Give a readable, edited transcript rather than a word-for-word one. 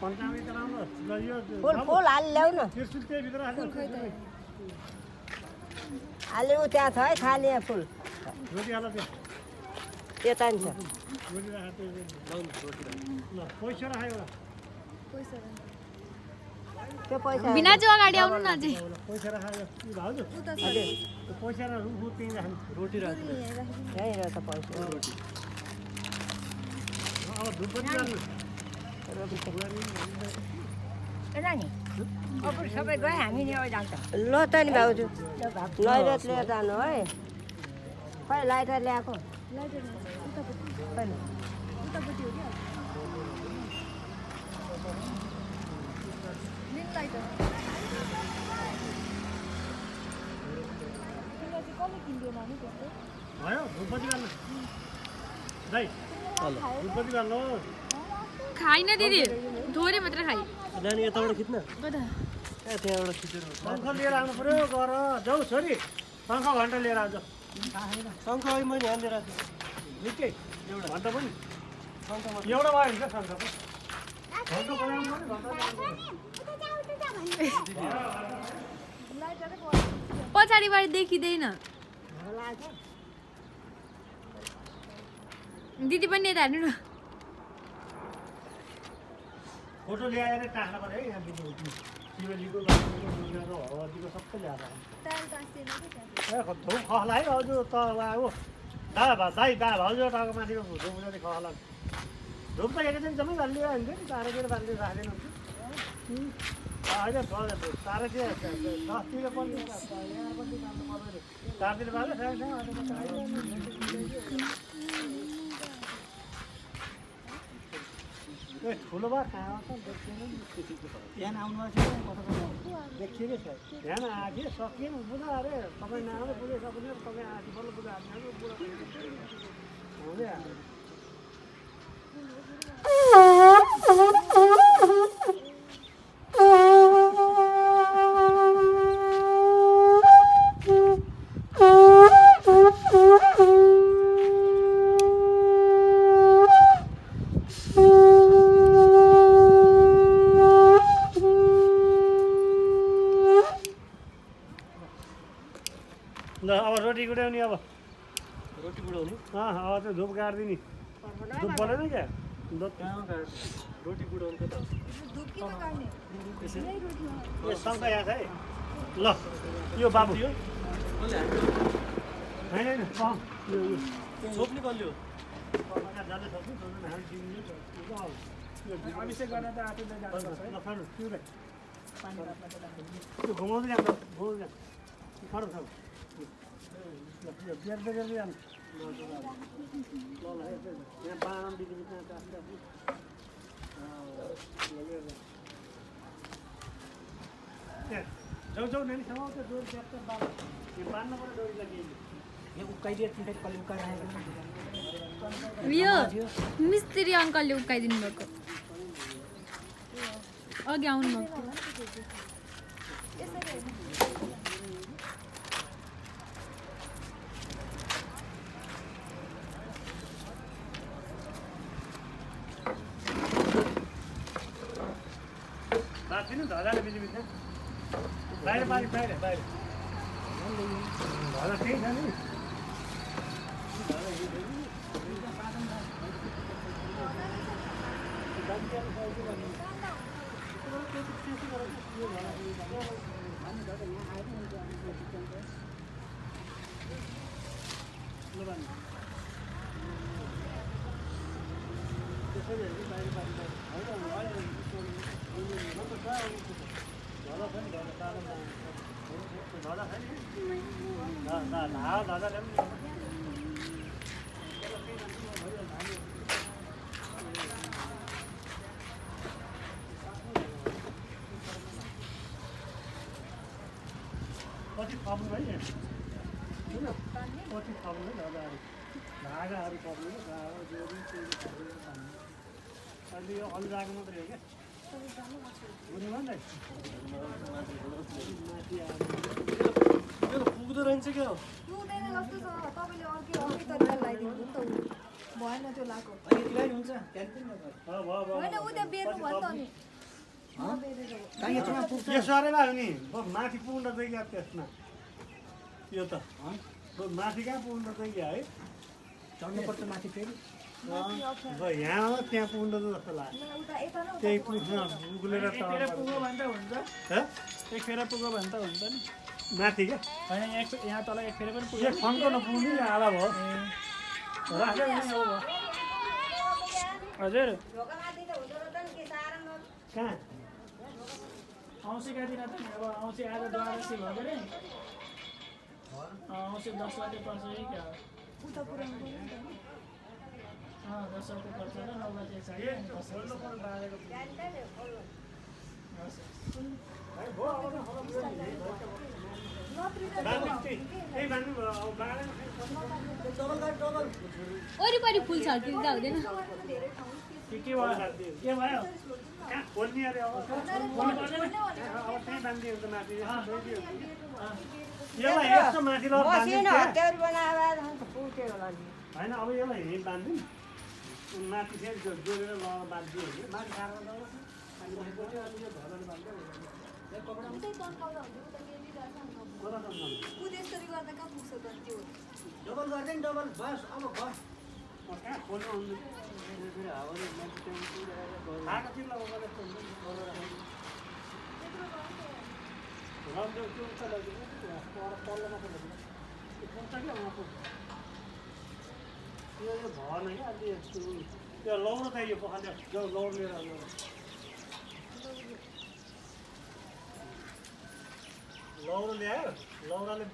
फुल फुल हाल ल्याउ न हाल्नु त्यहाँ छ है खाली फुल त्यता नि छ त्यो पैसा बिना जो अगाडि आउनु न अझै रोटी राख्नु यही र त पैसा सबै गए हामी नि जान्छ ल त नि भाउजू लैरत लिएर जानु है खै लाइटर ल्याएको खाइन दिदी थोरै मात्र खाइ नानी यताबाट खिच्न कता त्यहाँबाट खिचेर शङ्ख लिएर आउनु पर्यो गर जाऊ छोरी शङ्ख घन्टा लिएर आउँछ शङ्ख अहिले मैले यहाँ लिएर आएको निकै एउटा घन्टा पनि एउटा भयो नि शङ्ख पनि घन्टा बनाउनु पछाडिबाट देखिँदैन दिदी पनि यता हेर्नु न फोटो ल्याएर टाक्नु पर्यो है यहाँ शिवजीको हवाजीको सबै ल्याएर धुप खला है हजुर त अब दाई भाउजू टाको माथिको धुप उनीहरूले खला धुप त एकैछिन जम्मै हालिदियो हुन्छ नि तारातिर बाँधेर राख्दैन हुन्छ होइन तारातिर 10तिर पनि यहाँ पनि काम पर्दैन तारतिर बाल्यो ठुलो बार कहाँ आउँछ बिहान आउनुभएको थियो देखिएकै छ बिहान आएको थियो सकिएन बुझा अरे तपाईँ नआउनु बुझे सक्ने तपाईँ आएको बल्ल बुझा हाल्नु बुढा हुँदै आयो ल अब रोटी गुडाउने अब रोटी बुढाउने अब त्यो धुप गाडिदिने धुप बोलेन क्या रोटी बुढाउने कता यो शङ्ख यहाँ छ है ल यो बाबु यो होइन छोप्ने कसले हो अभिषेक गर्न त त्यो घुमाउँदै जान्छ घुमाउँदै खडो छ बेर्दै बेर्दै जानु यहाँ बाँध जाउँ जाउँ नानी समाउ त्यो डोरी ट्याक्टर बाँध यो बाँध्नु पर्यो डोरीलाई केही यो उकाइदिएर तिनवटा कहिले उकाइराखेको यो मिस्त्री अङ्कलले उकाइदिनु भएको अघि आउनु भएको धजाले बिजी बाहिर बाहिर बाहिर बाहिर धजा त्यही छ नि कति खप्नु है कति खप्नु है दादाहरू धागाहरू खप्नु अहिले यो अलुदाको मात्रै हो क्या पुग्दो रहन्छ क्या हो पुग्दैन जस्तो छ तपाईँले अर्कै तरिकाले लगाइदिनु नि त भएन त्यो लाएको हुन्छ होइन उ त्यहाँ बेर्नु भयो नि त अनि यो सरेमा हो नि माथि पुग्न चाहिँ क्या त्यसमा यो त माथि कहाँ पुग्न चाहिँ क्या है चढ्नुपर्छ माथि फेरि यहाँ हो त्यहाँ पुग्न जस्तो लाग्छ त्यही पुग्न गुलेर पुग्यो भने त हुन्छ एक फेर पुग्यो भने त हुन्छ नि माथि क्या होइन यहाँ तल एक फेर पनि यो खन्को नपुग्नु नि आला भयो राख्यो भने हो भयो हजुर कहाँ औँसीका दिन त नि अब औँसी आज द्वादशी भयो अरे औँसी 10 गते पर्छ कि क्या हो 10 गते पर्छ र 9 गते छ वरिपरि फुल छर्किँदा हुँदैन के भयो के भयो कहाँ खोल्ने अरे अब त्यहीँ बाँधिदियो त माथि यसलाई यस्तो माथि ल मसिनो हतियार बनाएर पुग्थ्यो होला नि होइन अब यसलाई हिँड बाँधिदिउँ माथि फेरि जोडेर ल बाँधिदियो भने माथि खाएर त्यसरी गर्दा कहाँ पुग्छ त त्यो डबल गर्दैन डबल बस अब बस कहाँ खोल्नु खाएकोतिर लगाउँदा यो भएन क्या अलि त्यो लौरो चाहियो पखाल्यो जो लौरो लिएर लौरो ल्यायो लौराले